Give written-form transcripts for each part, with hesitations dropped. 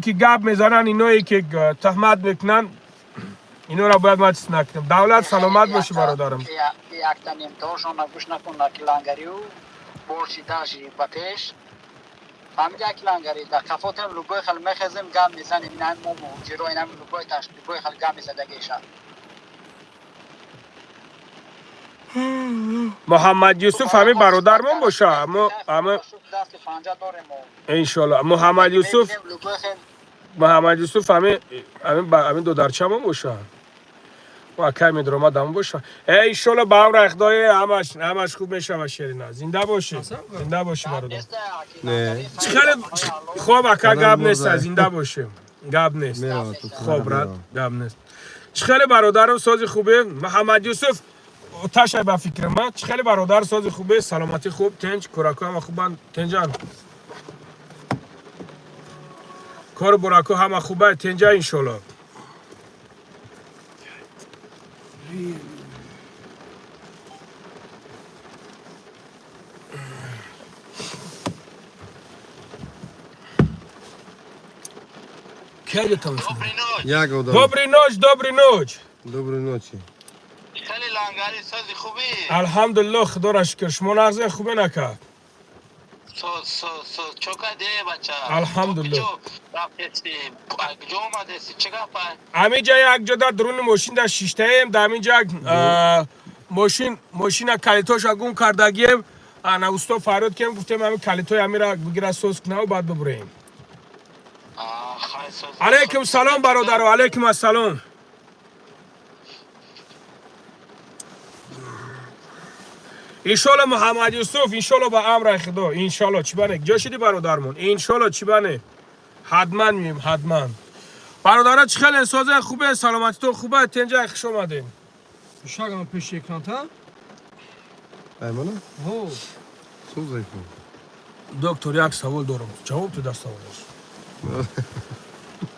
Ки гап мезананд, иное ки туҳмат мекунанд, инора бояд ма чиз накунем. Давлат, саломат бошӣ, бародарам. Якта немтошона гӯш накун, ки лангарию борши даши ба пеш фаҳмиди, ки лангари дар қафотем, любой хел мехезем, гап мезанем. Ин мо муҳоҷиро, ин любой таш, любой хел гап мезадагиша. Муҳаммад Юсуф ҳами бародармон боша, ама. Дасти панҷа дорем мо. Иншолло, Муҳаммад Юсуф. Любой хел. Муҳаммад Юсуф ҳами додарчамон боша, акай медаромадам боша. Иншолло, ба амра Худои ҳамаш хуб мешава. Шерина, зинда бошӣ, зинда бошӣ, бародар. Не. Хеле хоб, ака, гап нест, зинда бошӣ, гап нест. Хоб, брат, гап нест. Чӣ хеле, бародарам, сози хубе? Муҳаммад Юсуф ташай ба фикри ман. Чӣ хеле, бародар, сози хубе, саломатӣ хуб, тенҷ, кӯрако ҳама хубанд, тенҷан, кору бурако ҳама хуба, тенҷа, иншолло. Як одам. Добрый ночь, добрый ночь. Доброй ночи. Хеле лангари, сози, хубӣ? Алҳамдулилло, худоро шукр. Шумо нағзе, хубе нака? Соз, соз, соз. Чо каде, бача? Алҳамдулилло. Рафтеси, куҷо омадеси, чӣ гапа? Ҳаминҷа як ҷода дуруни мошин да шиштаем, да ҳаминҷа мошин, мошина калитоша гум кардагием. Ана усто фарёд кем, гуфтем, ҳамин калитои ҳамира бигира, соз кунаву баъд бибурем. Алайкум салом, бародаро, алайкум ассалом. Иншолло, Муҳаммад Юсуф, иншолло, ба амраи Худо, иншолло. Чӣ бане, ҷо шуди, бародармон? Иншолло, чӣ бане, ҳатман мием, ҳатман. Бародаро, чӣ хеле, созе, хубе, саломатитон хубе, тенҷа? Хуш омадем. Шагам пеши экранта. Аймана? Ҳо. Созай кун. Доктор, як савол дорам, ҷавоб ту дар саволаш.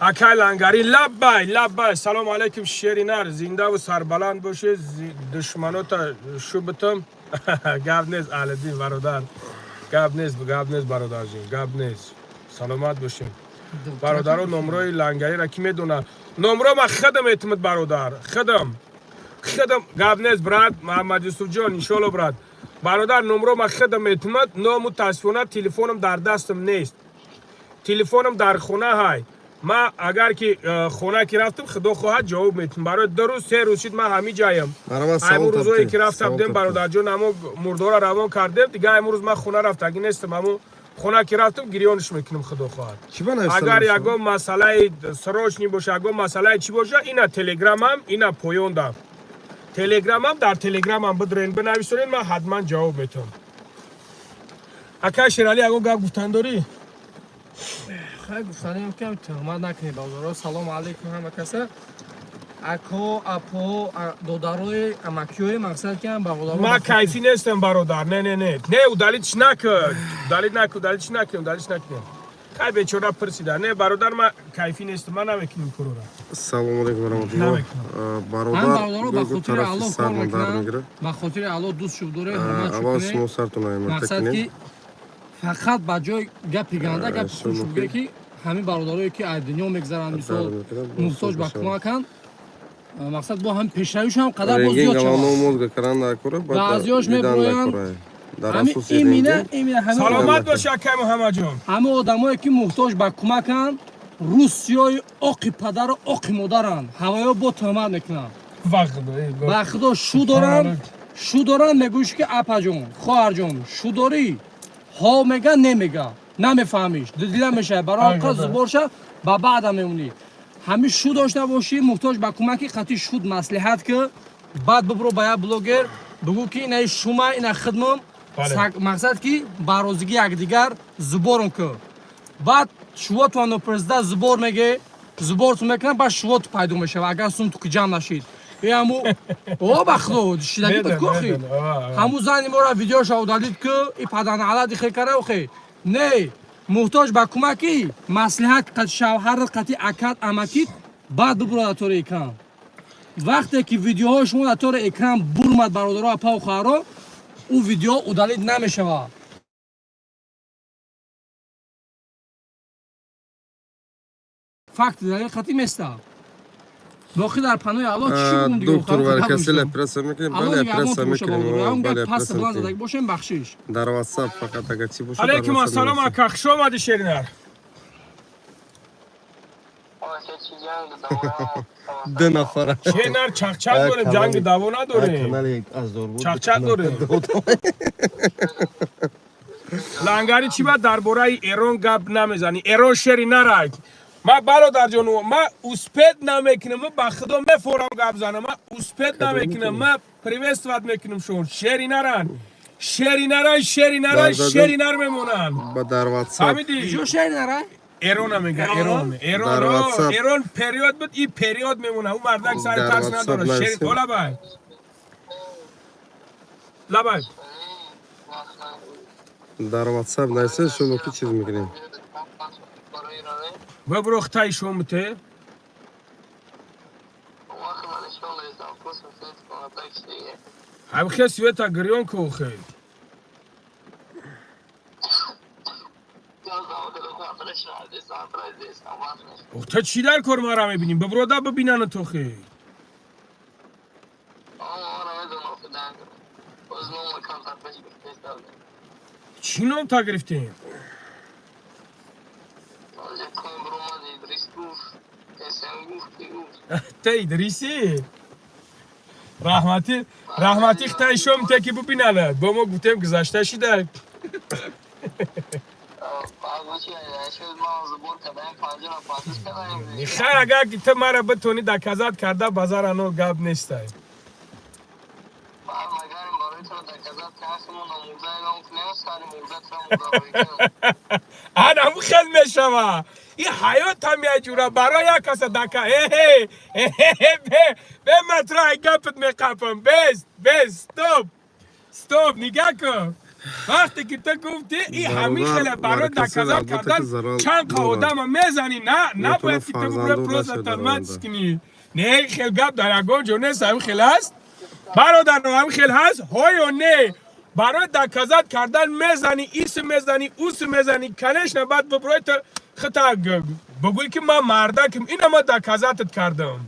Акай Лангари, лаббай, лаббай, салому алайкум, шери нар, зиндаву сарбаланд бошед, душманота шубитам. Гап нест, Аҳлиддин бародар, гап нест, гап нест, бародарҷон, гап нест, саломат бошем. Бародаро, номрои Лангариро ки медонад? Номро ма худам этимад, бародар, худам, худам. Гап нест, брат Муҳаммад Юсуфҷон, иншолло, брат. Бародар, номро ма худам этимад, но мутаассифона телефонам дар дастам нест, телефонам дар хона ҳай. Ма агар ки хона ки рафтам, худо хоҳад, ҷавоб метам. Барои 2 рӯз, 3 рӯз шид, ман ҳами ҷаям. Ҳамун рӯзое ки рафта будем, бародарҷон, ҳамо мурдора равон кардем. Дига ҳамун рӯз ман хона рафтагӣ нестам. Ҳамун хона ки рафтам, гирёнш мекунам, худо хоҳад. Агар ягон масъалаи срочный боша, ягон масъалаи чӣ боша, ина телеграмам, ина поёндам телеграмам, дар телеграмам бидрен, бинависонед, ман ҳатман ҷавоб метавам. Ака Шералӣ, ягон гап гуфтан дорӣ? Хай, гуфтанем ки туҳмат накунед, бародаро. Салому алайкум ҳама каса, ако, апо, додарои, амакиёи, мақсад ки бародаро. Ма кайфӣ нестам, бародар, не, не, не, не, удалить накун, удалить накун, удалить накун, удалить накун. Хай, бечора пурсида. Не, бародар, ма кайфӣ нестам, ман намекунем курора. Салому алайкум варахматуллоҳ, бародар. Бародаро, ба хотири Аллоҳ кор мекунанд, ба хотири Аллоҳ дӯст шуд доред, ҳурмат. Аввал шумо сартон мақсад ки фақат ба ҷои гапи ганда гапи хуш буге, ки ҳамин бародарое ки аз дунё мегзаранд, мисол, муҳтоҷ ба кӯмаканд, мақсад бо ҳамин пешравишам қадар боз зиёд шавад. Баъзиёш мебироянд. Саломат боши, акай Муҳаммадҷон. Ҳамин одамое ки муҳтоҷ ба кӯмаканд, русиёи оқи падару оқи модаранд, ҳаваё бо туҳмат мекунанд. Ба Худо, шу доранд, шу доранд. Мегӯш ки апаҷон, хоҳарҷон, шу дорӣ? Ҳо мега, не мега, намефаҳмиш, дила мешавад, барои қа зуборша ба баъда мемонӣ. Ҳамин шу дошта бошӣ, муҳтоҷ ба кӯмаки, қатъи шуд маслиҳат ки баъд бибро ба як блогер, бигӯ ки инаи шума, ина хидмам. Мақсад ки ба розигӣ якдигар зуборум ки баъд шувотуану президент зубор меге, зуборту мекунад, баъд шувоту пайдо мешавад, агар сумту ки ҷамъ нашид. Ҳаму о, ба Худо, шидаги буд кохи. Ҳаму зани мора видеоша удалить ки и паданалад ихе кара охе. Не, муҳтоҷ ба кӯмаки, маслиҳат қати шавҳарат, қати акат, амакит, баъд бибура дар тори экран. Вақте ки видеоҳои шумо дар тори экран бурмад, бародаро, апау, хоҳаро, ӯ видео удалить намешавад. Факт далил қатӣ места. Боқӣ дар панои Аллоҳ. Чӣ бигум дига? Доктор, варикоцеле операция мекунем? Бале, операция мекунем, бале, Паст операция баланд мекунем. Задаги бошем, бахшиш. Дар WhatsApp фақат агар чӣ бошад, дар Алейкум WhatsApp ассалом, менависем. ака, хуш омадӣ, Шеринар. Вообще чӣ ҷанг даво? Ду нафара. Шеринар, чақчақ дорем, ҷанги даво надорем. Канали аз дорбуд. Чақчақ дорем. Лангари, чӣ ба дар бораи Эрон гап намезанӣ? Эрон шери нарай. Ма, бародарҷон, ма успеть намекунам, ма ба худо мефорам гап занам, ма успеть намекунам, ма приветствовать мекунам шон. Шери наран. Шери наран, шери наран, шери нар мемонанд. Ба дар WhatsApp. Фаҳмидӣ? Ҷо шери нарай? Эрона мега, Эрон. Эрон, Дар WhatsApp. Эрон период буд, и период мемона. Ӯ мардак сари Дар тарс WhatsApp надорад. Шери нависем. лабай. Лабай. Дар WhatsApp нависем, шумо ки чиз мекунем. Выбро хтай шумте. Вақт ман нишон дестам, просто свет кунам, так чи. Ҳам хе света гирён ку хе. Ух, та чӣ дар кор мара мебинӣ? Биброда бибинана ту хе. Чӣ ном та гирифтем? Та Идриси? Раҳматӣ, раҳматӣ, хтай шом те ки бибинана. Бо мо гуфтем, гузашта шида. Хайр, агар ки ту мара битонӣ доказать карда, базар ано гап нестай. Баъд магарим барои туро доказать кардам, номурда эълон кунем, сари мурда туро мурда кунем. Анаму хел мешава. И ҳаёт ҳам як ҷура барои як каса дака э бе бе ман туро ай гапат меқапам. Бес, бес, стоп, стоп, нигаҳ кун. Вақте ки ту гуфтӣ, и ҳамин Бародар, хеле барои варикоцеле доказать албатта кардан ки зарар чанд қа дорад. одама мезанӣ, на набояд ки ту Метавонад бубра фарзанддор просто нашавад дар тадматис оянда. кунӣ. Не, хел гап дар ягон ҷо нест. Ҳамин хел аст, бародаро, ҳамин хел ҳаст ҳоё не? Барои доказать кардан мезанӣ, ис мезанӣ, ус мезанӣ, конечно, баъд буброи ту хита бигӯй ки ман мардаким, ина ма доказать ат кардам.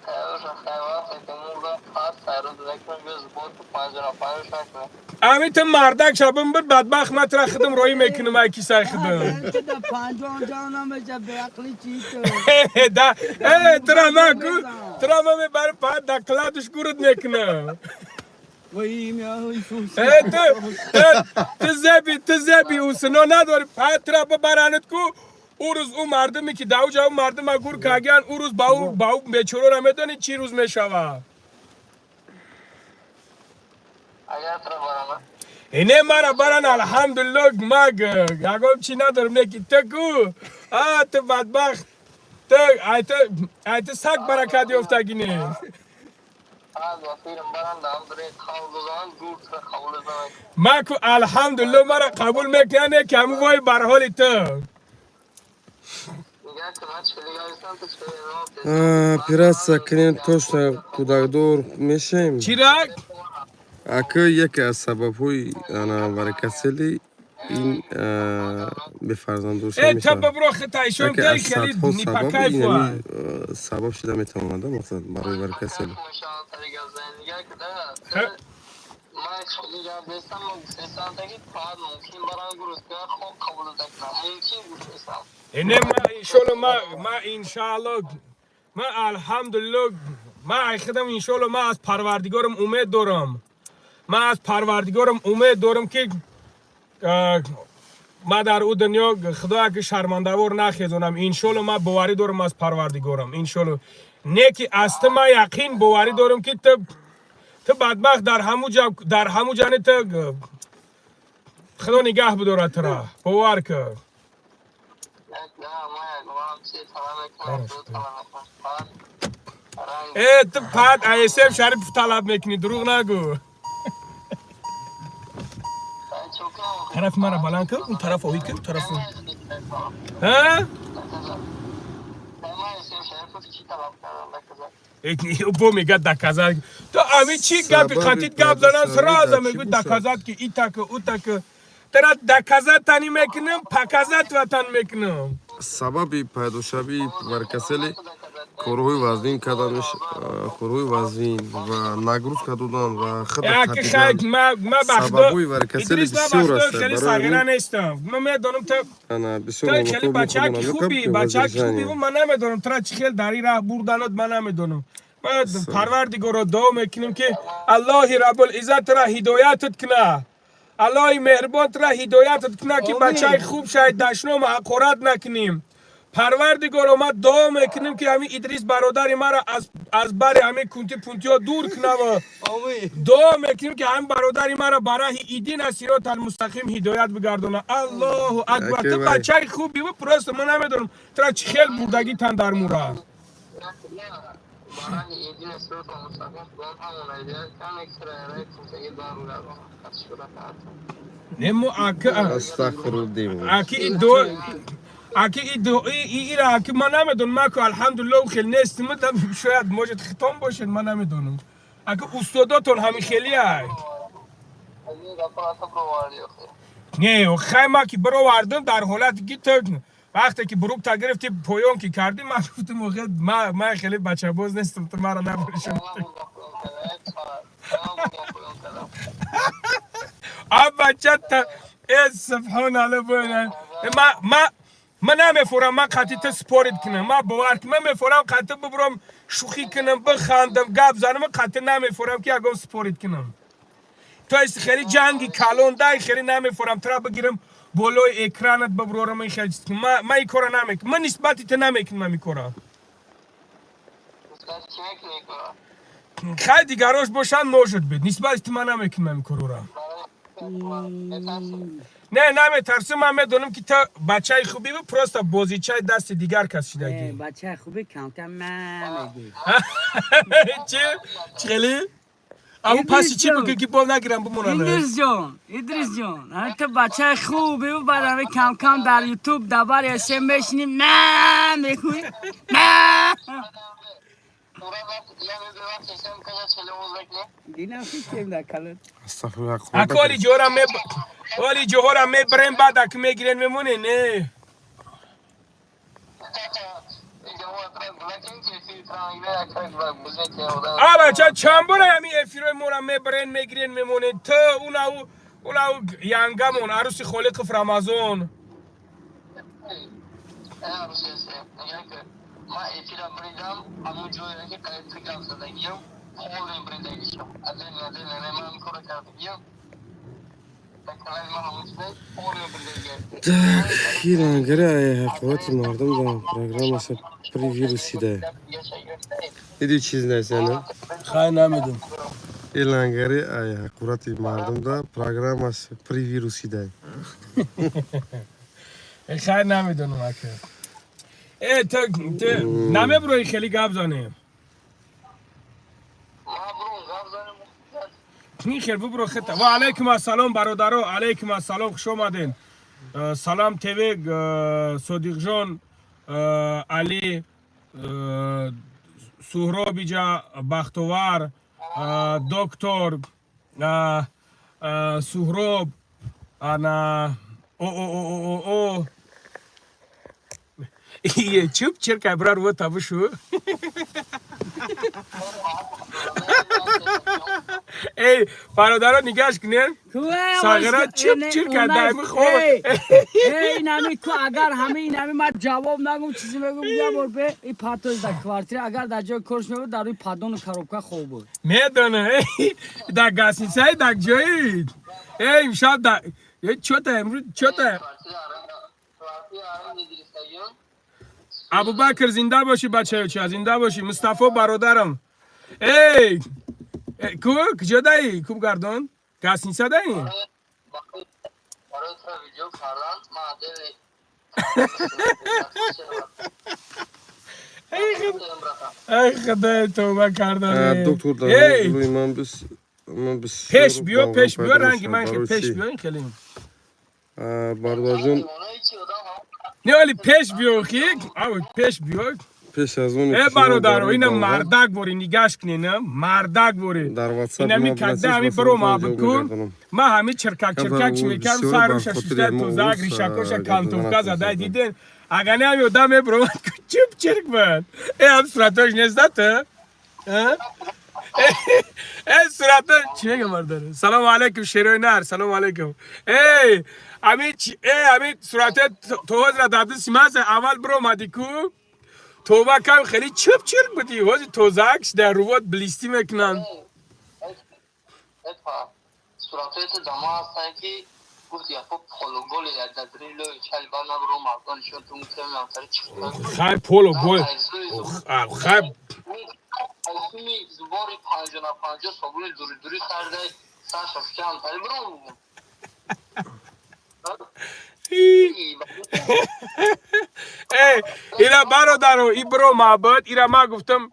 Тайёрша, хай, вақте ки мурда пас сайрӯз мекунем, биё сбор ку, 55 накунем. Ами ту мардак шабим буд, бадбахт, ман тура худам роӣ мекунам ай кисаи худам. 50 намеша, беақлӣ чӣ ту? Да, э, тура ман ку, тура ман мебарам, пад докладш гурд мекунам. Во имя Иисуса. Э, ту зеби, ту зеби усино надори, пад тура бибаранат ку. Ӯ рӯз ӯ мардуме ки дауҷа ӯ мардума гур кагиян, ӯ рӯз ба ӯ бечорора медонӣ чӣ рӯз мешавад? Агар туро барама. Э, не, мара баран, алҳамдулилло, ма ягон чӣ надорам, не ки ту ку, а ту бадбахт, ту ай ту саг баракат ёфтагӣ нест. Пас ба филм барам, дам дуре қабул дозан, гур туро қабул намекунам. Ма ку, алҳамдулилло, мара қабул мекунанд, не ки ҳамун вой бар ҳоли ту. Нигоҳ кун, ман чили гавистам, ту чили. Операция кунем, точно кӯдакдор мешавем? Чира? Ака, яке аз сабабҳои ана варикоцеле ин бефарзанддоршавӣ Э, ту мешавад. бибро хитайшон Яке ки аз хеле садҳо сабаб ин нипакайфа. ҳамин сабаб шуда метавонад, масалан, барои варикоцеле. Нигоҳ кун, ман чили гап нестам, ман гуфтестам, таки пад мумкин барам, гурӯстга хок қабул накунам, мумкин гуфтестам. Э, не, ма иншолло, ма иншаалло, ма алҳамдулилло, ма ай худам иншолло, ма аз парвардигорам умед дорам, ма аз парвардигорам умед дорам ки ма дар ӯ дунё худоя ки шармандавор нахезонам. Иншолло, ма боварӣ дорам аз парвардигорам, иншолло. Не ки аз ту ма яқин боварӣ дорам ки ту бадбахт, дар ҳаму ҷа, дар ҳаму ҷани ту худо нигаҳ бидорад тура, бовар кун. На, ман ягонам чиз талаб мекунам, ту талаб мекунам. Пад ранг. Э, ту пад АСМ Шарипов талаб мекунӣ, дурӯғ нагӯ. Тарафи мара баланд кун, он тараф оҳӣ кун, тарафи ҳа. Ман СМ Шарипов чӣ талаб кардам, доказать? Бо мега доказать. То ами чӣ гапи Сабаби қатит гап занан, пайдошавӣ сразу дар чӣ мегӯ бошад? Доказать ки итак, утак. Тара доказать тани мекунам, показать ватан мекунам. Сабаби пайдошавии варикосели корҳои вазнин карданаш, корҳои вазнин ва нагрузка додан ва худа Яки хай қапидан. Ма бахто Сабабҳои варикосели Идрис, ма бисёр бахто ҳастанд. хеле Барои сағира ҳамин нестам. Ма медонам ту ана бисёр ту ҳолатҳо хеле мо бачаки худамон хуби, мекунем, бачаки хуби. воздержание. Ман намедонам тура чӣ хел дар ин раҳ бурданат, ман намедонам. Ма Парвардигоро дуо мекунем, ки Аллоҳи Раббулиззат тура ҳидоятат куна, Аллоҳи меҳрибон тура ҳидоятат куна, ки Омин. бачаи хуб шавед, дашном ҳақорат накунем. Парвардигоро ма дуо мекунем, ки ҳамин Идрис бародари маро аз бари ҳамин кунти пунтиҳо дур куна ва Омин. дуо мекунем, ки ҳамин бародари маро ба раҳи идина сироти мустақим ҳидоят бигардона. Аллоҳу акбар. Аке Ту вай. бачаи хуби, просто ман намедонам тура чӣ хел бурдагитан дар мура. Барои едина сироти мустақим худам ҳамон идея каме кираи кунтаги бармегардонам. Не, мо ака Астағфируллоҳ. Аки и дуо, аки и дуо ира, аки ман намедонам. Ма ку, алҳамдулиллоҳ, хел нестим. Шояд, может, хитом бошед, ман намедонам. Аки устодотон ҳамин хели ай. Аз ин гапа та бироварди охи. Не, хай, ма ки бировардам дар ҳолате ки ту вақте ки брукта гирифти, поён ки кардӣ, ман гуфтам, охе, ман хеле бачабоз нестам, ту маро набуришам. Ман бурдам, поён кардам. Як соат. Ман бурдам, поён кардам. А бачата э, субҳоналло, бина, ма намефурам, ман қатъи ту спорить кунам. Ма бовар кун, ман мефурам қатъи бибурам, шӯхӣ кунам, бихандам, гап занам, қатъи намефурам, ки ягон спорить кунам. То есть хеле ҷанги калон дай, хеле намефурам тура бигирам, болои экранат бибурорам. Ин хеле ма ин кора намекунам, ман нисбати ту намекунам ин кора. Нисбати чӣ мекунӣ кора? Хай, дигарош бошанд, может быть, нисбати ту ман намекунам ин корора. Метарсӣ? Не, наметарсим. Ман медонам, ки ту бачаи хубӣ, просто бозичаи дасти дигар кас шидагӣ. Бачаи хуби кам-кам мегӯй. Чи хеле аму паси чӣ бигӯ, ки бол нагирам, бимонанд. Идрис ҷон, Идрис ҷон, ҳамин ту бачаи хуби, баъд ҳамин кам-кам дар Ютуб дар бари эсе мешиним, на мекунӣ, на. Ура, я мебивам, сесем кажа челе озакне. Динам фикрем дар калот. Астағфируллоҳ. Ака, оли ҷоҳора ме, оли ҷоҳора мебарем, баъд аки мегирен, мемоне, не? Инҷа мо атра гулакин ки филтран гире, акра гулак бузеки одам. А бача, чанд бора ҳамин эфирҳои моро мебарен, мегирен, мемонен? Ту, унау, унау, янгамон, аруси Холиқов Рамазон. Э, арусесе, нигоҳ кун. Ман эфира бридам, ҳамун ҷое ки қариб ту гап задагиям, полный бридагишам. Отдельно, отдельно, не, ман ин кора кардагиям. Дар канали ман ҳамун чизе полный бридагиям. Так, ҳилангари ҳақорати мардум дар программаша при вирусида. Диди, чиз нестана? Хай, намедум. Илангари ай ҳақорати мардум дар программаш при вирусида. Хай, намедонам, ака. Э, ту намеброи, хеле гап занем? Ман бурун гап занем. Ин хел бубро хита. Ва алайкум ассалом, бародаро, алайкум ассалом, хуш омаден. Салам ТВ, Содиқҷон, Али, Суҳробиҷа, Бахтовар, доктор, Суҳроб, ана о о о о о о. Е, чуп чиркай, брар, вот табушу. Эй, бародаро, нигаш кунед. Сағира чип чир кард, дайми хоб. Инами ку, агар ҳами инами ман ҷавоб нагум, чизе мегум, я бор бе и партоз дар квартира, агар дар ҷои корш мебуд, дар рӯи паддону коробка хоб буд. Медона, эй, дар гостиницаи, дар ҷои. Эй, имшаб дар э, чота имрӯз чота. Абубакр, зинда бошӣ, бачаёча, зинда бошӣ, Мустафо бародарам. Эй, ку куҷо даи? Куб гардон? Гостиница даи? Барои тура видео кардан ман отдельный. Эй, худои, тавба кардам. Доктор, дар Эй, рӯи ман бис ман бисёр пеш биё, балғам пеш биё, пайдо ранги мешавад. ман хел Барои пеш чӣ? биё, ин хеле. Бародарҷон, Не, вали пеш биё, хи? Ав, пеш биё. Пеш аз он Э, бародаро, ина мардак бори, нигаш кунен, мардак бори. Дар WhatsApp Инами ма када бинасиш, ҳами ба биро саволтон маҳбуд ҷавоб кун. мегардонам. Ма ҳами чиркак чиркак Камтар чи мекардам, бисёр саруша бар хотири шишта мо тозак, овоз, ришакоша гап кантовка задан задай натонистам. диден. Агар не, ҳами одам мебуромад, чуп чирк буд. Э, ҳам суратош нест ту? Э, суратош чӣ мегам, бародар? Салому алайкум, шерои нар, салому алайкум. Эй, ҳами э, ҳами сурате то ҳозира дар дасти ман аст. Аввал биромадӣ ку, тоба кам, хеле чуп чирк будӣ. Ҳозир тозаак дар рувот блестить мекунанд. Суратҳои ту дама ҳастанд, ки гуфт яко полуголый дар лои чал ба набро мардон нишон ту мутамам тари. Хай, полуголый, хай. Суми зубори 50 на 50, собуни дури дури харда, сар шафкам тари биром. Э, ира, бародаро, и бро маъбад, ира ма гуфтам,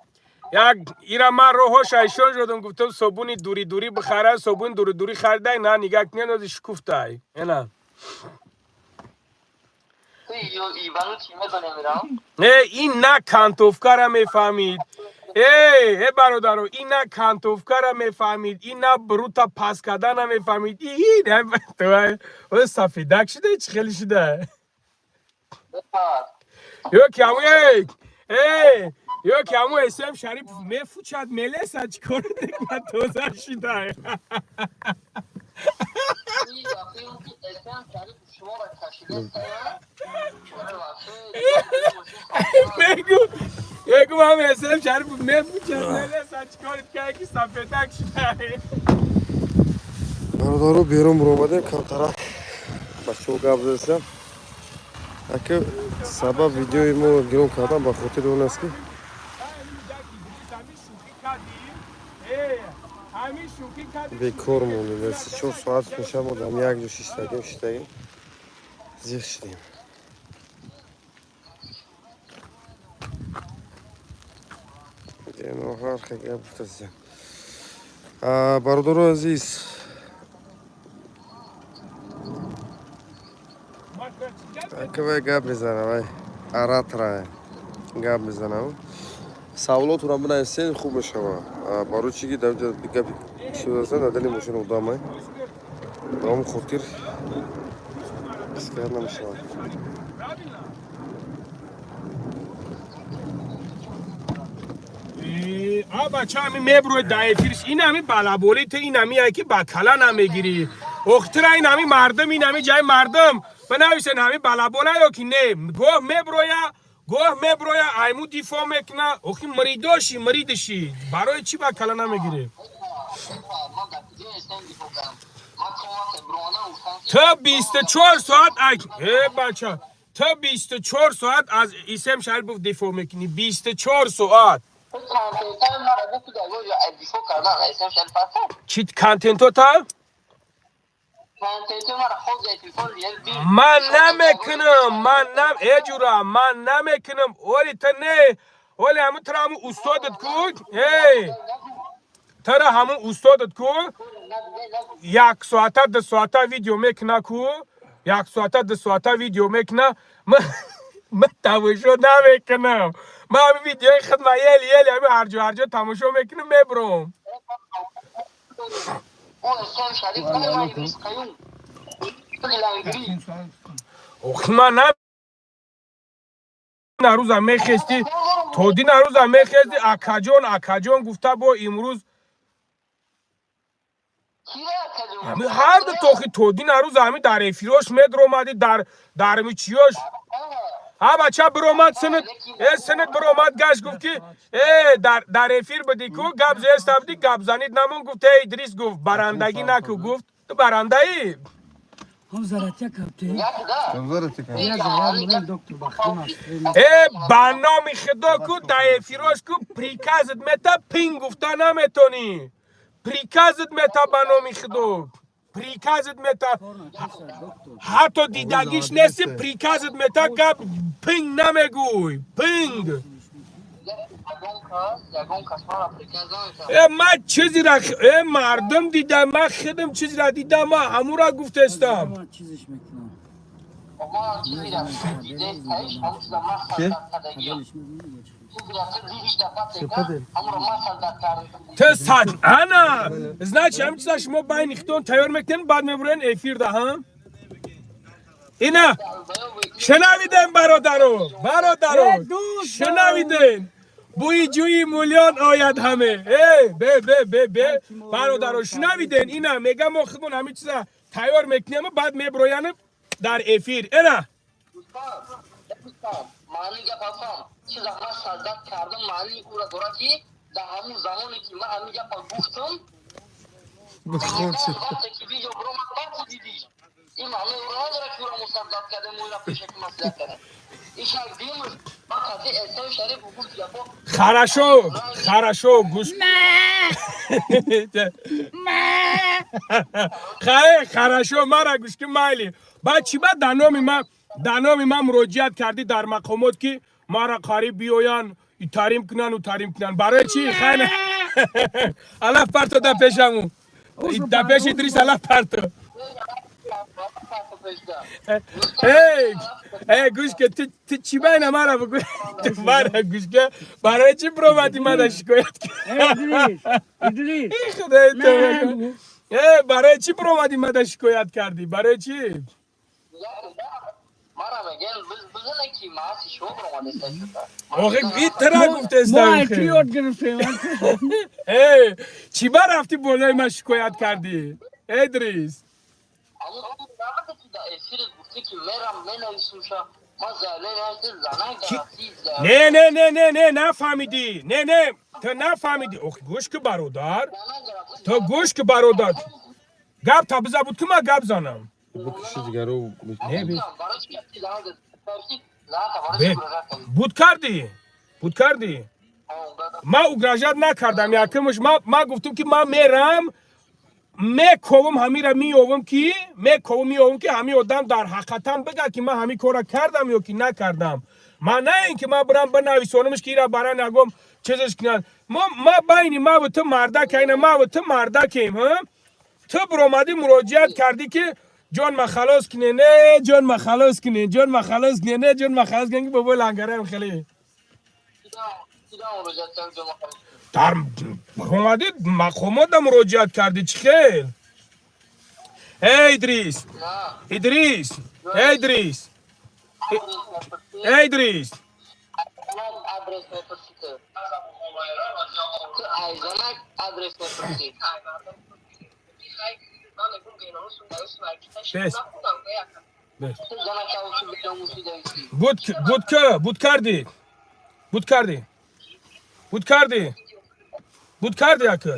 як ира ман роҳоша ишон шудам, гуфтам, собуни дури дури бихара. Собуни дури дури харидай, на, нигаҳ кунед, ози шукуфтай ена. Э, ин на кантовкара мефаҳмид. Э, э, бародаро, ин на кантовкара мефаҳмид, ин на брута пас кардана мефаҳмид. Сафедак шуда, чӣ хеле шуда? Ё ки ҳаму, э, ё ки ҳаму эсм Шарипов мефучад, мелеса, чӣ кор мекунад, тоза шуда. Мегу, мегу, ҳам эсм Шарипов мефучад, мелеса, чӣ кор кард, ки сафедак шуда. Бародаро, берун буромадем, камтарак бачаҳо гап задастам. Ака, сабаб видеои мо гирон кардан ба хотири он аст, ки бекор мондем. 3-4 соат мешавад, мо дар як ҷо шиштагим, зиқ шудем. Ҳар хел гап гуфтасиям. Бародарои азиз, ака, вай гап мезана, вай оратора гап мезана. Саволотонро бинависед, хуб мешава. Барои чӣ ки дар гапи шудаса, дар дили мошина одамай, ба ҳамон хотир ҳис намешавад. А, бача, ҳами меброи да эфирш, ин ҳами балаболӣ ту, ин ҳами ки ба кала намегирӣ. Охтира ин ҳами мардум, ин ҳами ҷаи мардум бинависен, ҳами балабола ё ки не. Гоҳ меброя, гоҳ меброя, айму дифоъ мекуна. Охи, муридоши, муридиши, барои чӣ ба кала намегирӣ? Ту 24 соат, э, бача, ту 24 соат аз исм Шарипов дифоъ мекунӣ, 24 соат. Чӣ контентота? Ман намекунам, ман нам, э, ҷура, ман намекунам. Оли ту не, оли ҳамун тура ҳамун устодат ку, эй, тура ҳамун устодат ку, як соата, 2 соата видео мекуна ку, як соата, 2 соата видео мекуна. Ман тамошо намекунам. Ман ҳамин видеои худма ели ели ҳамин ҳарҷо ҳарҷо тамошо мекунам, мебурам. Охи, ман на рӯза мехести, то дина рӯза мехести, акаҷон, акаҷон гуфта, бо имрӯз ҳами ҳарду тохи то дина рӯза ҳами дар эфирош медромадӣ, дар дармичиёш. Ҳа, бача, биромад синит, э, синит биромад, гашт, гуфт ки, э, дар эфир будӣ ку, гап зеста будӣ, гап занид намон, гуфт, э, Идрис, гуфт, барандагӣ наку, гуфт, ту барандаӣ. Ҳам заратя капте. Э, ба номи худо ку, дар эфирош ку приказат мета, пин гуфта наметонӣ, приказат мета, ба номи худо, приказат мета, ҳатто дидагиш нести, приказат мета, гап пинг намегӯй, пинг. Э, ман чизира, э, мардум дида, ман худам чизира дидам, ман ҳамура гуфтестам. Чизиш мекунам. Ман чизира дидестаиш, ҳамун чиза ман сардар. Ту сад ана, значит, ҳамин чиза шумо байни худтон тайёр мекунед, баъд мебурен эфир да, ҳа. Ина шунавидем, бародаро, бародаро. Э, дӯст. Шунавидем, бӯи ҷӯи мулён ояд ҳаме. Э, бе, бе, бе, бе, бародаро, шунавиден. Ина мега, мо худмон ҳамин чиза тайёр мекунем, баъд меброянем дар эфир. Ина. Маъни гапа фаҳм. Чиза ман саддат кардам, маънии ӯра дорад, ки дар ҳамун замоне, ки ман ҳамин гапа гуфтам, вақте ки видео биромад, баъд дидӣ, ин маънои ӯро надорад, ки ӯра мусаддат кардем, ӯра пешаки маслиҳат кардем. Ишак димуш ба қадри Эсои Шариф гуфт гапо. Хорошо, хорошо, гӯш. Хай, хорошо, мара гӯш ки, майли, баъд чӣ ба дар номи ман муроҷиат кардӣ дар мақомот, ки мара қариб биёянд, тарим кунанд, тарим кунанд? Барои чӣ? Хай, алаф парто дар пешаму, дар пеши Идрис алаф парто. Эй, эй, гӯш ки, ту чӣ байна, мара бугӯ, ту мара гӯш ки, барои чӣ биромадӣ, мана шикоят? Идрис, Идрис. Худои тавба, э, барои чӣ биромадӣ, мада шикоят кардӣ? Барои чӣ? Мара мегӯянд, бизане ки маҳаси шумо биромадеста. Охи, и тра Мо гуфтестам. айти ёд гирифтем. Э, чӣ ба рафтӣ болои ман шикоят кардӣ, Идрис? Ки дар эфире гуфтӣ, ки мерам менависумша, ман заявление занак рафти. Не, не, не, не, не, нафаҳмидӣ. Не, не, ту нафаҳмидӣ. Охи, гӯш ки, бародар, ту гӯш ки, бародар, гап та биза буд ки ман гап занам. Бикуши дигару. Не, бе. Буд кардӣ, буд кардӣ. Ман угрожать накардам. Якумш, ман гуфтам, ки ман мерам, мековам, ҳамира меёвам, ки мековам, меёвам, ки ҳамин одам дар ҳақиқатан бигӯяд, ки ман ҳамин корра кардам ё ки накардам. Ман на ин ки ман бирам бинависонамш, ки ира баран ягом чизаш кунанд. Ма байни маву ту мардак, айна маву ту мардакем. Ҳа, ту биромадӣ, муроҷиат кардӣ, ки ҷон ма халос кине, не, ҷон ма халос кине, ҷон ма халос кине, не, ҷон ма халос кине, ки бобои лангараем хеле дар омадӣ, мақомота муроҷиат кардӣ. Чӣ хел? Эй, Идрис, Идрис, эй, Идрис, эй, Идрис. Адрес мепурсӣ ту, айзанак адрес мепурсӣ. Бес. Бес. Ту занак авши бидомуси дависӣ. Буд, буд ки, буд кардӣ, буд кардӣ, буд кардӣ, буд кардӣ, ака.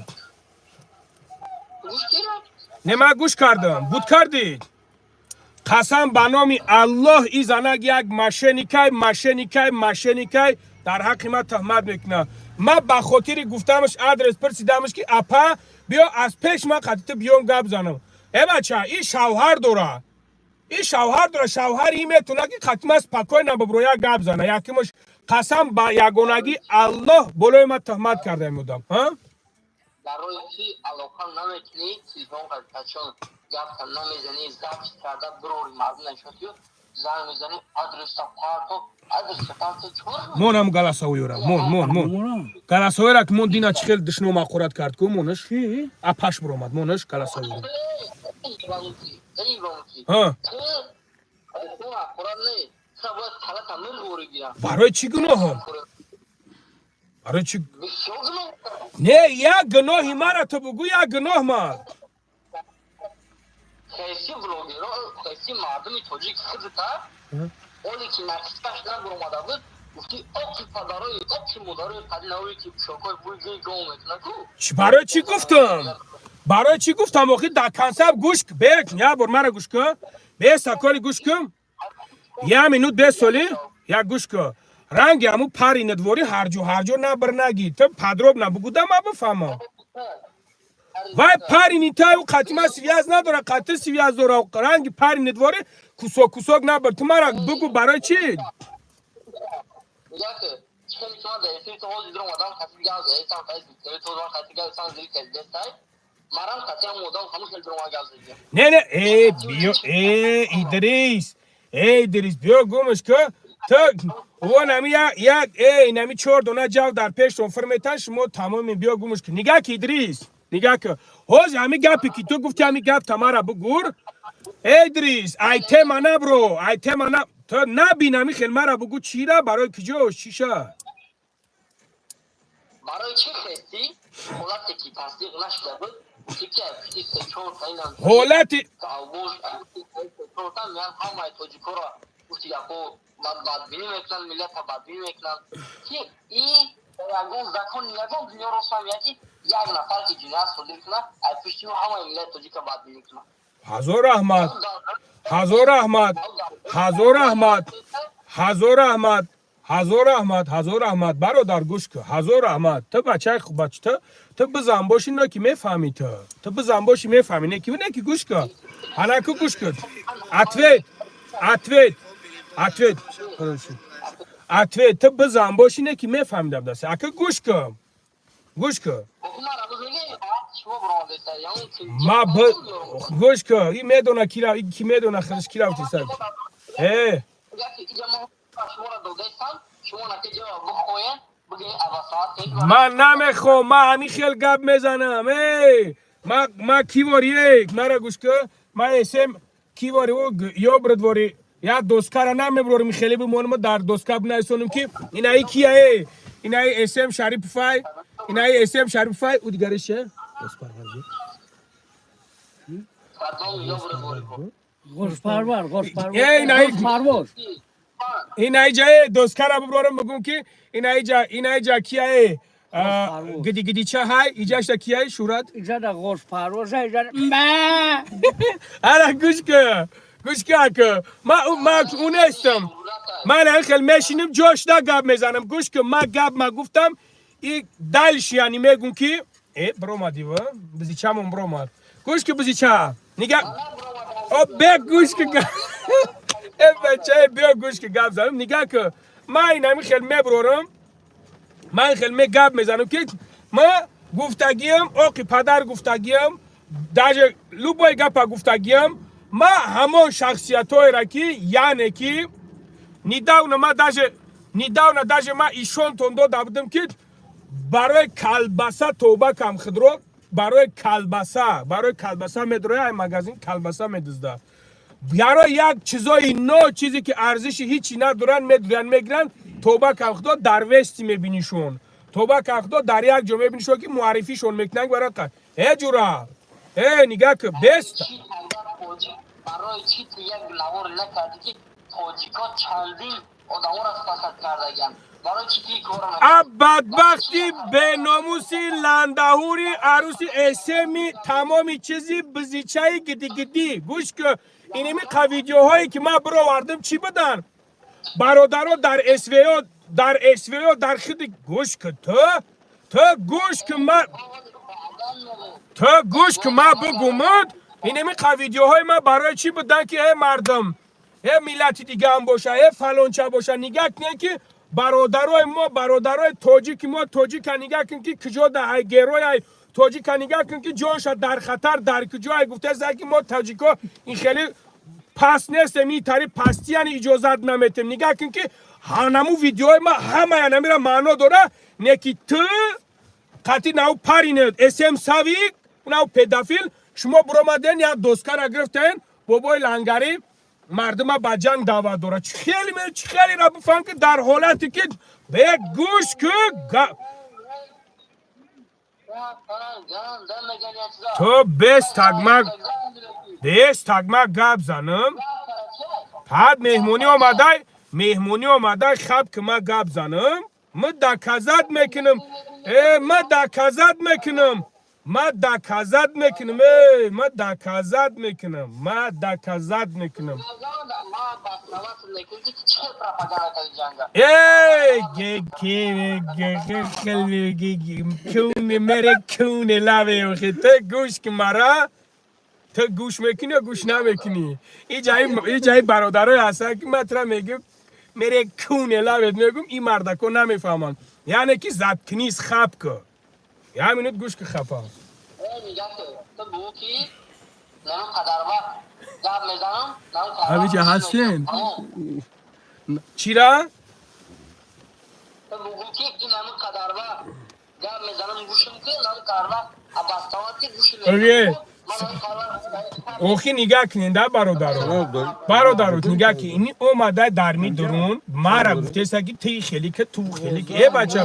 Гӯш кира. Не, ман гӯш кардам. Буд кардӣ. Қасам ба номи Аллоҳ, и занак як мошенникай, мошенникай, мошенникай, дар ҳаққи ман туҳмат мекунад. Ман ба хотири гуфтамаш, адрес пурсидамаш, ки апа, биё аз пеш ман қати ту биём, гап занам. Э, бача, и шавҳар дора, и шавҳар дора. Шавҳари и метавона, ки қати ман спокойно биброя, гап зана. Якимаш, қасам ба ягонагӣ Аллоҳ, болои ман туҳмат карда меодам. Барои чӣ алоқа намекунӣ, телефон қачон гапта намезанӣ, запись карда бирори, мардум нашотиё, занг мезанӣ, адреса парто, адреса парто, чор. Монам голосовой ра, мон, мон, мон. Голосовой ра ки мон, дина чӣ хел душнома қурат кард ку, монаш. Апаш биромад, монаш голосовой ра. Ҳа. Ту ақурат не, ту бояд калата мирғорӣ гирам. Барои чӣ гуноҳам? Барои чӣ? Бисёр гуноҳ. Не, як гуноҳи мара ту бугӯ, як гуноҳ ман. Хеси блогеро, хеси мардуми тоҷик худта, оне ки нақшаш набуромада буд, гуфти оқи падарои, оқи модарои қадинаое, ки пӯшокҳои буи гом мекунад ку. Барои чӣ гуфтам? Барои чӣ гуфтам? Охи, дар консап гӯш бек, як бор мара гӯш кун, бесаколи гӯш кун, як минут бесоли, як гӯш кун. Ранги ҳаму пари надворӣ ҳарҷо ҳарҷо набир, наги. Ту подробно бугуда, ма бифаҳмам. Вай пари нитаю қати ма связь надора, қати связь дора. Ранги пари надворӣ кусок кусок набир. Ту мара бугу, барои чӣ? Як хеле ки ман дар эфири ту ҳозир омадам, каси гап заестам, каси ту каси гап сан зири каси дестай марам, каси ҳам одам ҳамун хел дирома гап задиям. Не, не, э, биё, э, Идрис, э, Идрис, биё, гумш ку. Ту вон ами як як, э, инами чор дона ҷав дар пештон фирметан, шумо тамоми. Биё, гумш ку, нигаҳ ки, Идрис. Нигаҳ кун, ҳозир ҳамин гапе ки ту гуфти, ҳамин гап тамара бугур. Идрис, ай тема набро, ай тема на, ту набин, ҳамин хел мара бугу, чира, барои куҷо, чиша? Барои чӣ хести ҳолате ки тасдиқ нашуда буд, ки пишти се чор та инам Ҳолати авбош чорта меян, ҳамаи тоҷикоро гуфти гапо бадбинӣ мекунанд, миллата бадбинӣ мекунанд, ки ин ягон закон, ягон дунё рост мегӯяд, ки як нафар ки ҷиноят содир кунад, аз пишти ӯ ҳамаи миллати тоҷика бадбинӣ кунад? Ҳазор раҳмат, ҳазор раҳмат, ҳазор раҳмат, ҳазор раҳмат, ҳазор раҳмат, ҳазор раҳмат, бародар, гӯш кун, ҳазор раҳмат. Ту бачаи хуб, бач, ту бизан бошӣ, на ки мефаҳмӣ, ту бизан бошӣ, мефаҳмӣ, не ки гӯш кун, ҳанаку гӯш кун. Ответ, ответ, ответ, короче, ответ. Ту бизан бошӣ, не ки мефаҳмӣ, даст ака, гӯш кун, гӯш кун. Ма гӯш кун, и медона кира, ки медона худаш ки рафтиса э. Шумо натиҷаро бихоҳед, бигӯед абасаат. Ман намехоҳам, ман ҳамин хел гап мезанам. Эй, ма кивори, эй, мара гӯш кун, ма эсем кивори ӯ ёбридвори як доскара намеброрим, хеле бимонам, дар доска бинависонем, ки инаи кия, эй, инаи эсем Шарипфай, инаи эсем Шарипфай, ӯ дигариш че? Пардон, ёбридвори. Ғошпарвар, ғошпарвар. Эй, инаи Ғошпарвар. Инаиҷа, э, доскара биброрам, бигӯм, ки инаиҷа, инаиҷа кия, э, Ғошпарвар. Гиди гидича ҳай, иҷашта кияй, Шӯрат? Иҷада ғошпарвар, иҷада. Мә! Ара, гӯш кун, гӯш кун, ака, ма ӯ нестам, ман ҳамин хел мешиним, ҷошда гап мезанам. Гӯш кун, ма гап ма гуфтам и дальше, яъни мегум, ки э, биромадӣ ва бизичамон биромад. Гӯш ки, бизича, нига, о, бе, гӯш ки, э, бачае, биё, гӯш ки, гап занам. Нигаҳ ки, ман ин ҳамин хел меброрам, ман хел ме гап мезанам, ки ма гуфтагиам, оқи падар гуфтагиам, даже любой гапа гуфтагиам, ма ҳамон шахсиятҳоеро ки, яъне ки недавно ма даже, недавно даже ма ишонтон дода будам, ки барои калбаса тоба кам худро, барои калбаса, барои калбаса медроя, ай магазин калбаса медузда, барои як чизои но чизе ки арзиши ҳичи надоранд, медурянд, мегиранд. Тоба кам худо, дар Вести мебинишон, тоба кам худо, дар як ҷо мебинишон, ки муаррифишон мекунанд барои э, ҷура, э, нигаҳ ки бест. Барои чӣ ту як навор накардӣ, ки тоҷико чандин одаморо фасад кардагианд? Барои чӣ ту ин корро А бадбахти, беномуси, ландаҳури, арӯси эсеми, тамоми чизи, бизичаи гидигидӣ, гӯш ки, иними қа видеоҳое ки ман бировардам, чӣ буданд, бародаро, дар СВО, дар СВО, дар хиди, гӯш ки, ту гӯш ки, ма ту гӯш ки, ма бугумуд, иними қа видеоҳои ман барои чӣ буданд, ки э, мардум, э, миллати дигаам боша, э, фалонча боша, нигаҳ кунед, ки бародарои мо, бародарои тоҷики мо, тоҷика нигаҳ кун, ки куҷо да ай герой, ай тоҷика нигаҳ кун, ки ҷонша дар хатар, дар куҷо ай гуфтеса, ки мо тоҷико ин хеле паст нестем, ин тари пасти, яъне иҷозат наметем. Нигаҳ кун, ки ҳанаму видеои ма ҳамая намира маъно дора, не ки ту қатъи нав паринед, см савик, нав педофил, шумо буромаден, як доскара гирифтен, бобои лангарӣ мардума ба ҷанг даъват дорад. Чӣ хеле чӣ хелера бифаҳм, ки дар ҳолате ки бе, гӯш ки, ту бес тагма, бес тагма гап занам, ҳад меҳмонӣ омадай, меҳмонӣ омадай, хаб ки ма гап занам, ма доказать мекунам, э, ма доказать мекунам, ма доказать мекунам, э, ма доказать мекунам, ма доказать мекунам. Эй, куни мере, куни лаве, ту гӯш ки, мара ту гӯш мекунӣ ё гӯш намекунӣ? Иҷаи бародарое ҳастанд, ки ман тура мегӯм, мере куне лавет, мегӯм, ин мардако намефаҳманд, яъне ки заткнись, хаб ку, як минут гӯш ки, хафа. Ту ки нам қадар вақт гап мезанам. Ҳамиҷа ҳастен? Чира? Ту бугӯ, ки ин ҳамин қадар вақт гап мезанам, гӯшам ки нам қадар вақт. Окей. Охи, нигаҳ кунед, да, бародаро, бародаро, нигаҳ ки ини омада дар ми дурун мара гуфтеса, ки ти хеле ки ту хеле ки э бача.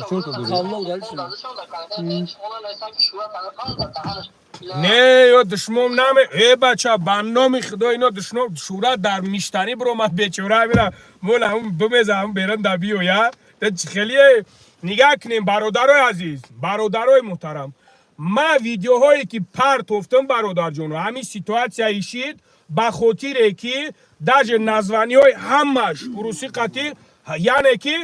Калла удалишь. Не, ё душмон наме, э бача, ба номи худо, ино душмон шура дар миштанӣ биромад, бечора мира мола ҳам бимеза, ҳам беран да биёя. Да чӣ хеле? Нигаҳ кунем, бародарои азиз, бародарои муҳтарам, ма видеоҳое ки партофтам, бародарҷоно, ҳамин ситуация ишид ба хотире ки даже названиҳои ҳамаш урусӣ қатӣ, яъне ки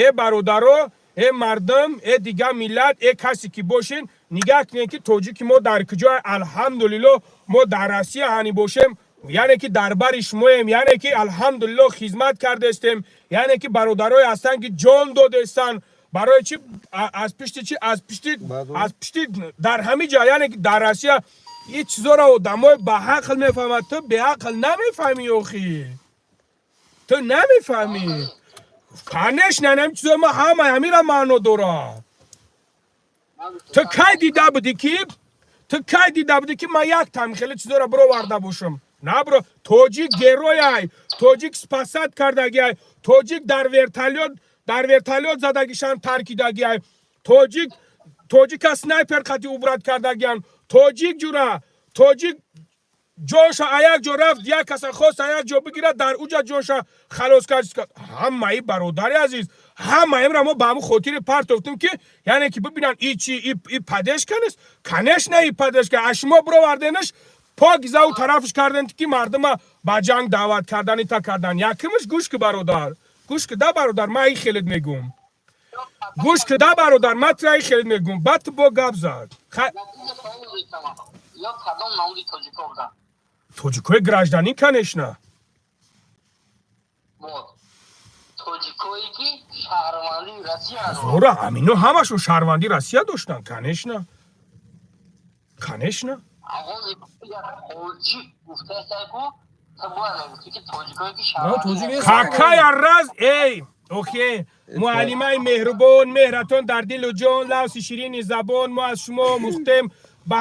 э бародаро, э мардум, э дигар миллат, э касе ки бошен, нигаҳ кунед, ки тоҷики мо дар куҷое. Алҳамдулилло, мо дар Россия ҳани бошем, яъне ки дар бари шумоем, яъне ки алҳамдулилло хизмат кардестем, яъне ки бародарое ҳастанд, ки ҷон додестанд. Барои чи? Аз пишти чи? Аз пишти дар ҳамин ҷа, яъне ки дар Россия ин чизоро одамои ба ҳақл мефаҳмад. Ту беақл намефаҳмӣ, охи, ту намефаҳмӣ, конечно. Ҳамин чизои ма ҳама ҳамира маъно дорад. Ту кай дида будӣ, ки ту кай дида будӣ, ки ман як там хеле чизоро бироварда бошам? На, бро, тоҷик герой ай, тоҷик спасать кардагиай, тоҷик дар вертолёт задагишан таркидагиай, тоҷик, тоҷика снайпер қати убрать кардагиан, тоҷик ҷура, тоҷик ҷонша аяк ҷо рафт, як каса хост аяк ҷо бигирад, дар уҷа ҷонша халос кард. Ҳамаи, бародари азиз, ҳамаимра мо ба ҳамун хотири партофтем, ки яъне ки бибинанд, и чи, и поддержка нест? Конечно, и поддержка. А шумо бироварденаш, покиза у тарафш кардем, ки мардума ба ҷанг даъват кардани та кардан. Якимаш, гӯш ки, бародар, гӯш ки, да, бародар, ман и хелет мегӯм, гӯш ки, да, бародар, ман тура и хелет мегӯм, баъд ту бо гап зад. Ё кадом намуди тоҷико буданд? Тоҷикои гражданин, конечно. Вот тоҷикое ки шаҳрвандии Россия доранд. Зора, ҳамино ҳамашон шаҳрвандии Россия доштанд, конечно, конечно. Оғози як тоҷик гуфтаеста ку, ту бояд мегуфтӣ, ки тоҷикое ки тоҷик нест. Какая раз, эй, окей, муаллимаи меҳрубон, меҳратон дар дилу ҷон, лавси ширини забон, мо аз шумо омӯхтем. Ба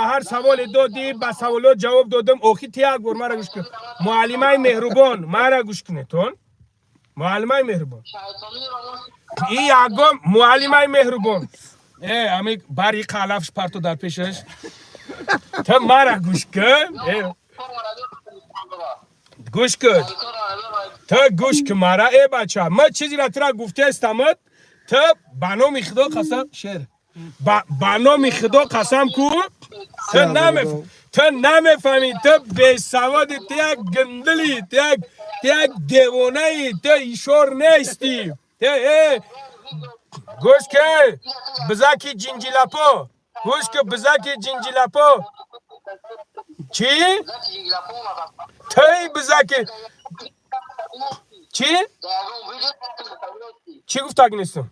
ҳар саволе додӣ, ба саволот ҷавоб додам. Охи, ти як бор мара гӯш кун, муаллимаи меҳрубон, мара гӯш кунетон, муаллимаи меҳрубон. И ягон муаллимаи меҳрубон, э ами бари қалафш парто дар пешаш, ту мара гӯш кун, э гӯш кун, ту гӯш кун мара, э бача, ма чизеро тура гуфтаестамат, ту ба номи худо қасам, шер, ба номи худо қасам ку, ту намефаҳмӣ, ту бесаводи, ту як гиндили, ту як девонаи, ту ишор нестӣ, ту э гӯш ки, бизаки ҷинҷилапо, гӯш ки, бизаки ҷинҷилапо, чӣ туи бизаки чӣ чӣ гуфтагӣ нестам.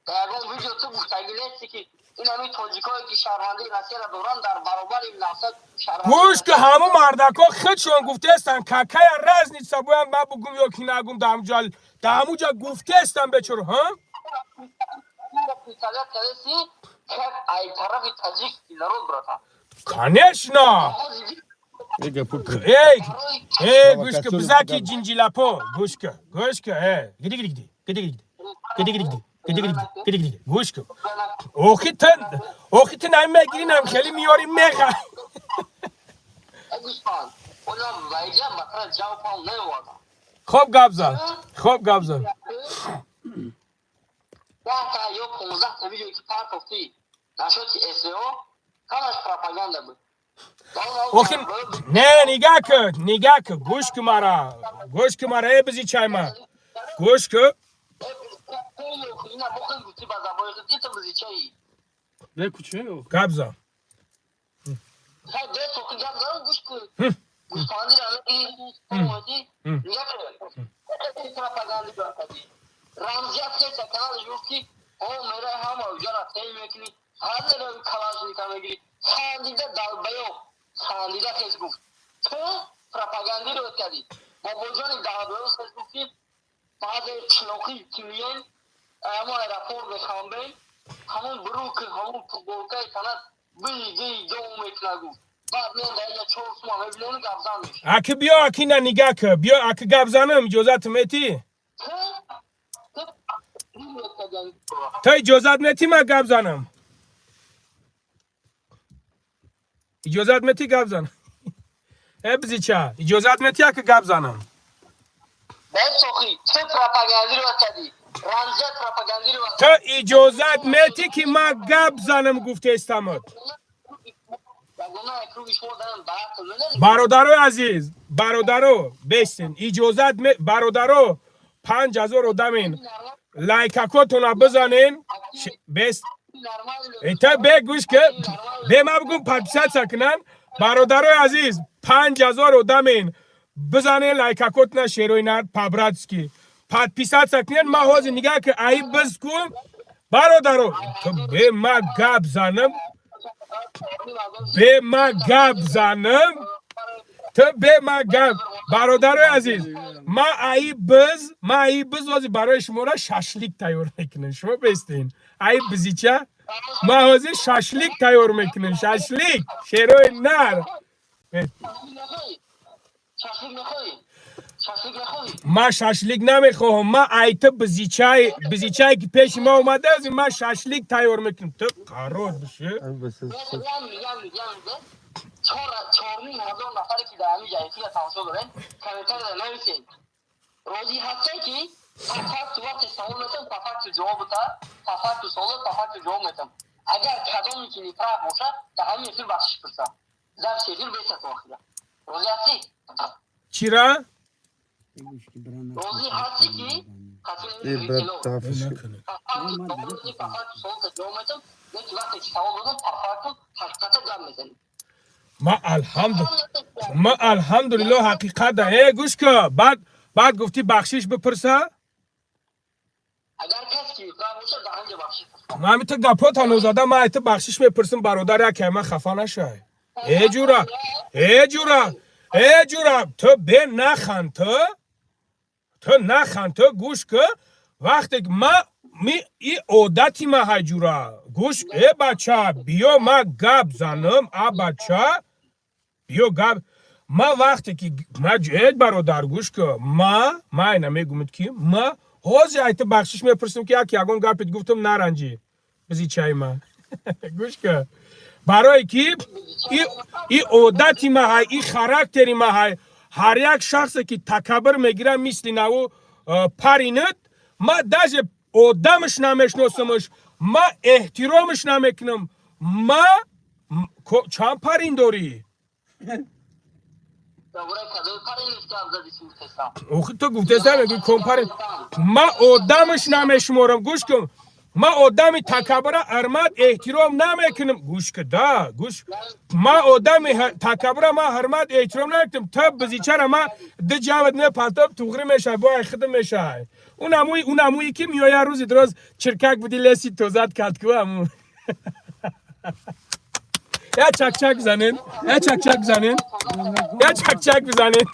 Дар ягон видео ту гуфтагӣ нести, ки ин ҳамин тоҷикое ки шаҳрвандии Россияро доранд, дар баробари мақсад. Гӯш ки, ҳамун мардако худшон гуфтаестанд, какая разница, бояд ман бугум ё ки нагум? Дар ҳамуҷа гуфтаестам, бечоро, ҳа. Представлять кардеси как ай тарафи таджикский народ, братан. Конечно. Эй, эй, гӯш ки, бизаки ҷинҷилапо, гӯш ки, гӯш ки, э гиди гиди гиди гиди гиди гиди гиди гиди гиди гиди, гӯш ки, охи ту нами мегири, нам хеле миёри, меға. Гӯшпан, онам вайҷа батара ҷавобам намеовардам. Хоб, гап зад, хоб, гап зад. 10 та ё 15 та видео ки партофтӣ нашоти СВО, ҳамаш пропаганда буд. Охи, не, нигаҳ ки, нигаҳ ки, гӯш ки мара, гӯш ки мара, э бизи чайма, гӯш ки. Ина бохел гуфтӣ ба забони худ, ито бизичаи. Не куче. Гап зад. Хай, бе соқи гап задам, гӯш кун. Гӯшпандира меги, нигаҳ кун, пропаганди кардӣ. Рамзият хеса каналаш гуфт, ки о мерай ҳама уҷара тел мекунӣ, ҳар мерави калашника мегирӣ, хандида далбаё хандида хес гуфт, ту пропагандиро кардӣ. Бобоҷони далбаё хес гуфт, ки Баъзе қишлоқӣ ки миён, ҳамон аэропорт Душанбе, ҳамон брюки, ҳамон футболкаи танат бии дом мекуна, гуфт. Баъд меян дар инҷа 4 сума мебинем, гапзан мешавад. Аки биё, аки на нигаҳ ки, биё, аки гап занам, иҷозат метӣ? Ту Ту иҷозат метӣ ман гап занам? Иҷозат метӣ гап занам? Э, бизича, иҷозат метӣ, аки гап занам? Бесохи, ту пропагандировать кардӣ, рамзия пропагандировать. Ту иҷозат метӣ, ки ман гап занам, гуфтаистамот? Ягона круги шумо дарам ба ақл медонӣ. Бародарои азиз, бародаро, бестин, иҷозат, бародаро, 5000 одамин, лайкакотона бизанен, бест. Та бе, гӯш ки, бе, ма бигум, подписаться кунан. Бародарои азиз, 5000 одамин, бизанен лайкакотона, шерои нар, по-братски подписаться кунен. Ма ҳозир нигаҳ ки, аи биз кун, бародаро, ту бе ма гап занам, бе ма гап занам, ту бе ма гап. Бародарои азиз, ма аи биз, ма аи биз ҳозир барои шуморо шашлик тайёр мекунем, шумо бестин. Аи бизича ма ҳозир шашлик тайёр мекунем, шашлик, шерои нар. Шашлик мехоҳӣ? Шашлик мехоҳӣ? Ма шашлик намехоҳам. Ма айта бизичай, бизичае ки пеши ма омада, ма шашлик тайёр мекунем, ту қарор биши. Мигам, 4500 нафаре ки дар ҳамин ҷа эфира тамошо дорем, комментария нависед. Розӣ ҳастем, ки по факту вақте савол метам, по факту ҷавоб бита, по факту савол, по факту ҷавоб метам. Агар кадоме ки неправ бошад, дар ҳамин эфир бахшиш пурсам. Запись эфир бесат охира. Розӣ ҳастӣ? Чира? Розӣ ҳастӣ, ки Э, брат, тафиш. по факту саволта ҷавоб метам, лекин вақте ки савол додам, по факту ҳақиқата гап мезанем. Ма алҳамдулилло, ҳақиқат. Э, гӯш ка, баъд гуфтӣ бахшиш бипурса. Агар касе ки неправ бошад, дар ҳамин ҷа бахшиш пурсам. Ма ҳамин ту гапҳо танозада, ма айта бахшиш мепурсам, бародар, якай ма хафа нашай. Э, ҷура, э, ҷура, э, ҷура, ту бе нахан, ту нахан, ту гӯш ка, вақте ки ма ми и одати ма ҳай, ҷура, гӯш, э, бача, биё, ма гап занам, а бача, биё гап. Ма вақте ки ма, э, бародар, гӯш ка, ма ина мегумед, ки ма ҳозир айта бахшиш мепурсам, ки як ягон гапет гуфтам, наранҷӣ, бизичаи ма, гӯш ка, барое ки и одати ма ҳай, и характери ма ҳай. Ҳар як шахсе ки такаббур мегирад, мисли наву паринат, ма даже одамаш намешносамаш, ма эҳтиромаш намекунам. Ма чанд парин дорӣ? Добре, кадои парин гап зади, гуфтестам? Охи, ту гуфтеста, мегӯи компарин. Ма одамаш намешуморам, гӯш кун, ма одами такаббура ҳурмат, эҳтиром намекунам. Гӯш ка да, гӯш, ма одами такаббура ма ҳурмат, эҳтиром намекунам. Ту бизичара ма ду ҷават мепалтоб, туғри мешавад, бо хидм мешавад. Он амуи ки меоя, рӯзи дроз чиркак буди, леси тозат кард ку, аму я чакчак бизанен, я чакчак бизанен, я чакчак бизанен.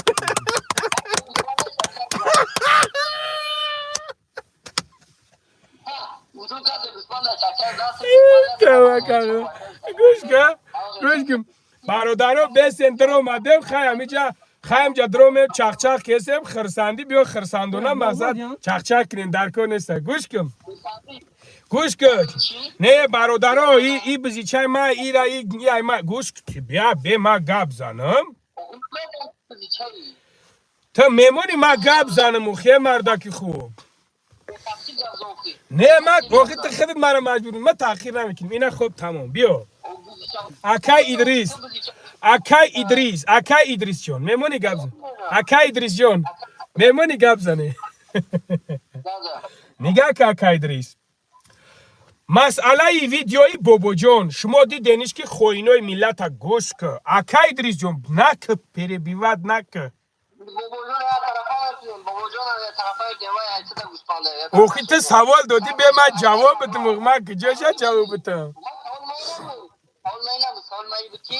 Узун касе гӯспанда чакчак даст. Гӯш ка, гӯш кун, бародаро, бесен, даромадем, хай ҳамиҷа, хай ҳамҷа даромем, чахчах кесем, хирсандӣ, биё, хирсандона, мақсад чахчах кунем, дар кор неста. Гӯш кун, гӯш кун, не, бародаро, и бизичаи ма, ира и ма, гӯш, бия, бе ма гап занам. Ту мемонӣ, ма гап занам, ухе, мардаки хуб. Не, ма охи, ту худат маро маҷбур, ма таъхир намекунем ина. Хуб, тамом, биё, акай Идрис, акай Идрис, акай Идрисҷон, мемонӣ гап зан? Акай Идрисҷон, мемонӣ гап занӣ? Нигаҳ ка, акай Идрис, масъалаи видеои Бобоҷон шумо дидениш, ки хоинои миллата. Гӯш ка, акай Идрисҷон, нака, перебивать нака. Бобоҷон я тарафа мекунем, Бобоҷон я тарафа мекунем, вай айчида гӯспанда. Охи, ту савол додӣ, бе ман ҷавоб бидам, ман куҷоша ҷавоб бидам? Савол ман набуд, савол ман ин буд, ки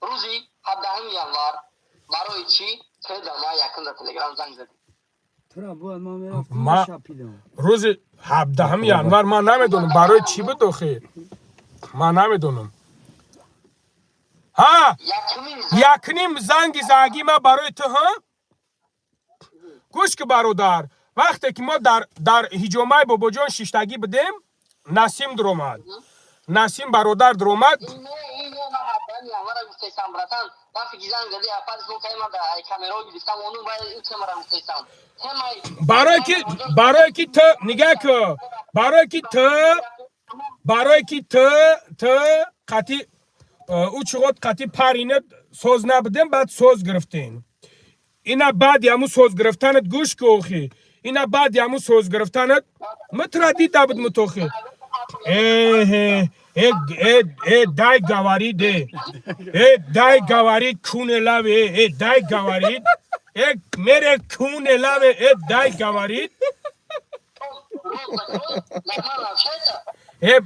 рӯзи 17 январ барои чӣ ту да ман якум дар Телеграм занг задӣ? Ма рӯзи 17 январ ман намедонам барои чӣ буд охи. Ман намедонам. Ҳа, якним занги зангӣ ма барои ту, ҳа? Гӯш ки, бародар, вақте ки мо дар ҳиҷомаи Бобоҷон шиштагӣ будем, Насим дуромад. Насим бародар дуромад. Барое ки ту нигаҳ ку, барое ки ту қати ӯ чиғот қати паринат соз набудем, баъд соз гирифтем. Ина баъди ҳамун соз гирифтанат, гӯш ку охи, ина баъди ҳамун соз гирифтанат митра дида буд мутохи. Э, э, э, э, дай говорит, э. Э, дай говорит, куне лаве, э, дай говорит. Э, мере куне лаве, э, дай говорит. Э,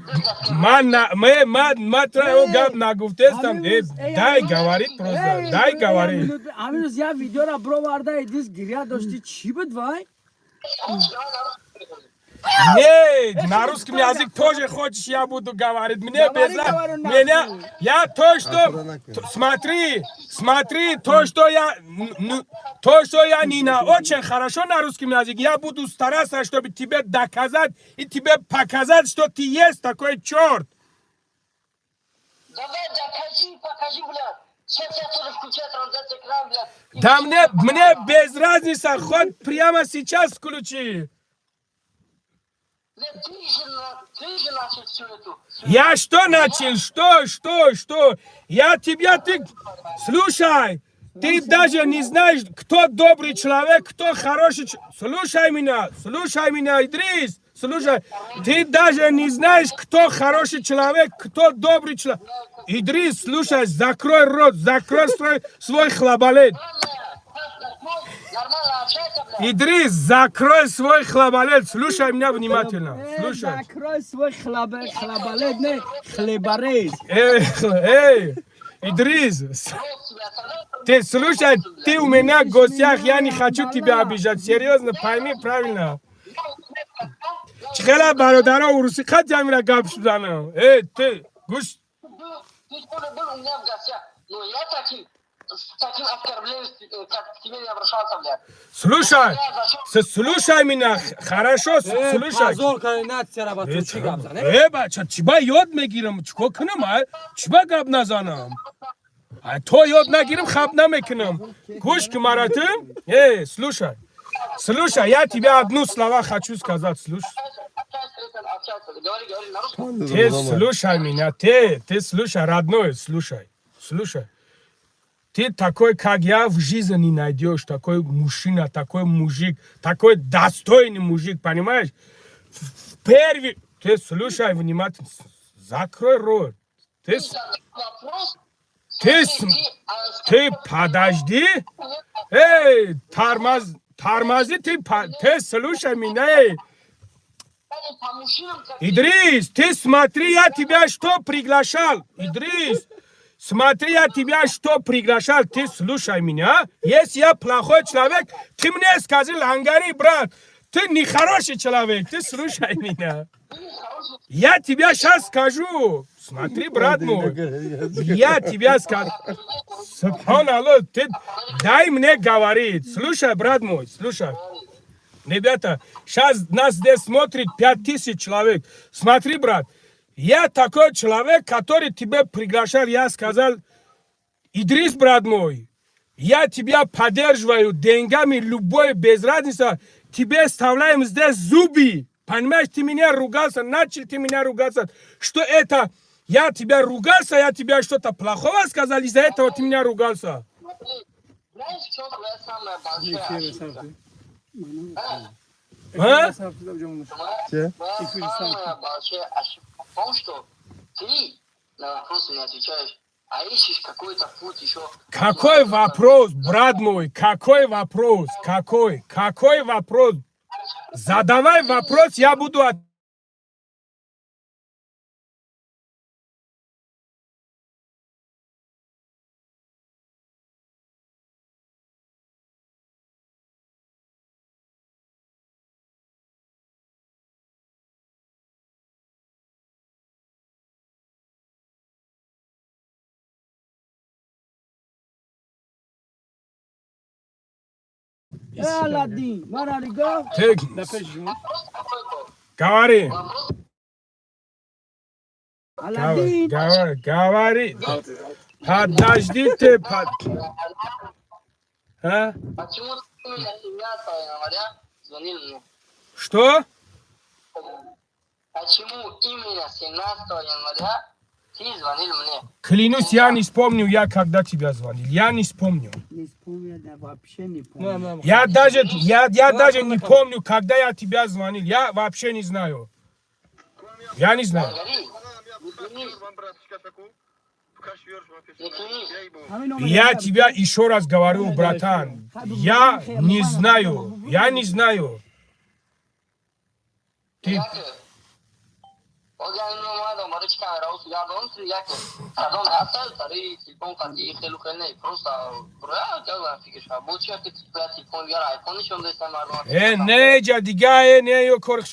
ман на, ме, ма, ма тра о гап нагуфтестам. Э, дай говорит просто, дай говорит. Ҳамин рӯз як видеора бироварда, Идрис гиря дошти, чӣ буд вай? Не, на русском язык тоже хочешь, я буду говорить. Мне Говори, без говорю, нахуй. меня, я то, что, смотри, смотри, то, что я, ну, то, что я не на очень хорошо на русском языке, я буду стараться, чтобы тебе доказать и тебе показать, что ты есть такой черт. Давай, докажи, покажи, блядь. Сейчас я тоже включаю трансляцию экран, блядь. Да мне без разницы, хоть прямо сейчас включи. Нет, ты же начал всю эту. Я что начал? Что, что, что? Я тебя, ты... Слушай, ты даже не знаешь, кто добрый человек, кто хороший. Слушай меня, Идрис, слушай. Ты даже не знаешь, кто хороший человек, кто добрый человек. Идрис, слушай, закрой рот, закрой свой хлабалет. Нормально общайся, блядь. Идрис, закрой свой хлабалет, слушай меня внимательно. Слушай. Закрой свой хлабалет, не хлеборез. Эй, эй, Идрис, ты слушай, ты у меня в гостях, я не хочу тебя обижать, серьезно, пойми правильно. Чхела бародара уруси қат ямира гап шуданам. Эй, ты, гӯш, Ты тоже был у меня в гостях, но я таким, с таким оскорблением, как к тебе не обращался, блядь. Слушай, слушай меня, хорошо, слушай. Позор кардӣ нация ра, ба ту чӣ гап занем? Э, бача, чиба ёд мегирам, чико кунам, а? Чиба гап назанам? А то ёд нагирам, хаб намекунам. Гӯш ки мара ты, эй, слушай. Слушай, я тебе одну слова хочу сказать, слушай. Общайся, общайся, говори, говори на русском. Ты слушай меня, ты слушай, родной, слушай, слушай. Ты такой, как я, в жизни не найдешь, такой мужчина, такой мужик, такой достойный мужик, понимаешь? В первый, ты слушай внимательно, закрой рот. Ты, Вопрос. Ты подожди, эй, тормоз, тормози, ты слушай меня, эй. По мужчинам, как Идрис, ты смотри, я тебя что приглашал? Идрис, смотри, я тебя что приглашал? Ты слушай меня. Если я плохой человек, ты мне скажи, Лангари, брат, ты нехороший человек, ты слушай меня. Я тебя сейчас скажу. Смотри, брат мой, я тебя скажу. Субханаллах, ты дай мне говорить. Слушай, брат мой, слушай. Ребята, сейчас нас здесь смотрит 5000 человек. Смотри, брат, я такой человек, который тебя приглашал, я сказал, Идрис, брат мой, я тебя поддерживаю деньгами, любой, без разницы, тебе вставляем здесь зубы. Понимаешь, ты меня ругался, начал ты меня ругаться, что это, я тебя ругался, я тебя что-то плохого сказал, из-за этого ты меня ругался. Смотри, знаешь, в чем твоя самая большая ошибка? А? Твоя самая большая ошибка в том, что ты на вопросы не отвечаешь, а ищешь какой-то путь еще. Какой вопрос, брат мой, какой вопрос, какой, какой вопрос? Задавай вопрос, я буду Э, Аладдин, мара нигоҳ. Ты говори. Аладдин. Говори, говори. Подождите, А? Почему ты меня 17 января звонил мне? Что? Почему именно 17 января ты звонил мне? Клянусь, я не вспомню, я когда тебя звонил. Я не вспомню. Не вспомню, да, вообще не помню. Я даже не помню, когда я тебя звонил. Я вообще не знаю. Я не знаю. Говори, не клянись, не клянись. Я тебя еще раз говорю, братан. Я не знаю. Я не знаю. Ты Яке? Ога ин омадам барои чи камерао гардон яке садон ҳаста тари телефон қати хелу хел не, просто я фикр шава бо чи яке телефон дигар айфон нишон дестан мардум. Э, не, ҷа дига, э, не, ё кори.